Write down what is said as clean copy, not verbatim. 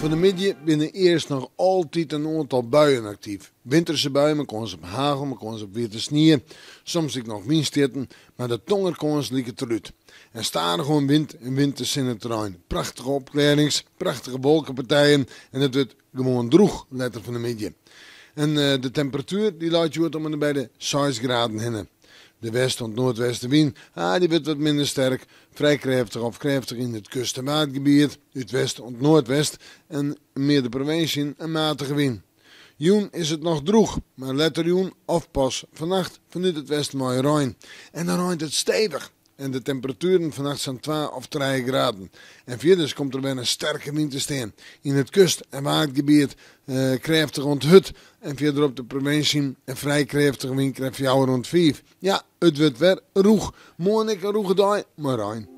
Fan 'e middei binne earst noch altyd in oantal buien aktyf. Winterse buien mei kâns op hagel, mei kâns op wiete snie, soms ek noch wynstjitten, mar de tongerkâns liket derút. En stadichoan wint en wint de sinne terein. Prachtige opklearrings, prachtige wolkepartijen en it wurdt gewoan drûch letter fan 'e middei. En de temperatuer dy leit hjoed om en by de 6 graden hinne. De west oant noardwestewyn, ah, dy wurdt wat minder sterk, frij krêftich of krêftich yn it kust- en waadgebiet, út west oant noardwest en mear de provinsje yn in matige wyn. Jûn is it noch drûch, mar letter jûn of pas fannacht fanút it westen wei rein. En dan reint it stevich en de temperatueren fannacht sa'n 2 of 3 graden. En fierders komt der wer in sterke wyn te stean. Yn it kust- en waadgebiet krêftich oant hurd en fierderop de provinsje in frij krêftige wynkrêft 4 oant 5. Ja, it wurdt wer rûch. Moarn ek in rûge dei mei rein.